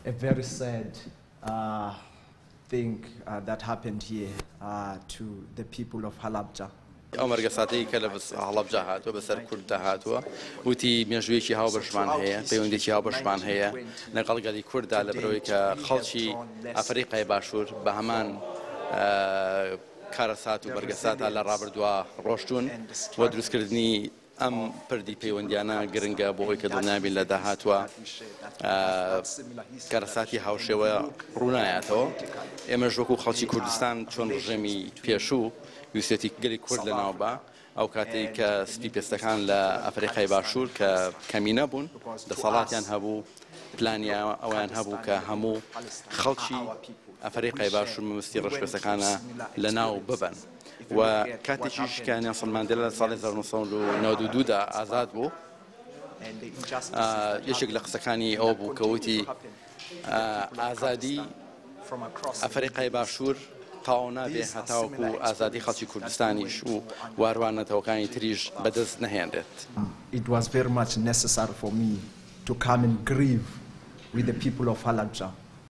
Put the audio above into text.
A very sad thing that happened here to the people of Halabja. ئەو مەرگەساتەی کە لە هەڵەبجە هاتووە بەسەر کورددا هاتووە، وتی مێژوویەکی هاوبەشمان هەیە، پەیوەندییەکی هاوبەشمان هەیە لەگەڵ گەلی کورددا لەبەرئەوەی کە خەڵکی ئەفەریقای باشوور بە هەمان کارەسات و مەرگەساتە لە ڕابردووە ڕۆشتوون و دروستکردنی ئەم پردی پەیوەندیانە گرنگە بۆ ئەوەی کە دڵنیابین لە داهاتووە کارەساتی هاوشێوە ڕوونایەتەوە. ئێمەش وەکو خەڵکی کوردستان چۆن ڕژێمی پێشوو ویستێتی گەلی کورد لەناو با، ئەو کاتەی کە سپی پێستەکان لە ئەفریقای باشوور کە کەمینە بوون دەسەڵاتیان هەبوو، پلانی ئەوەیان هەبوو کە هەموو خەڵکی ئەفریقای باشوور مەبەستی ڕەشپێستەکانە لەناو ببەن. و کاتێکیش کە نێڵسۆن ماندێلا لە ساڵی 1992 دا ئازاد بوو، یەکێک لە قسەکانی ئەوە بوو کە وتی ئازادی ئەفەریقای باشوور تەواو نابێ هەتاوەکو ئازادی خەڵکی کوردستانیش و واروان نەتەوەکانی تریش بەدەست نەهێنرێت. It was very much necessary for me to come and grieve with the people of Halabja.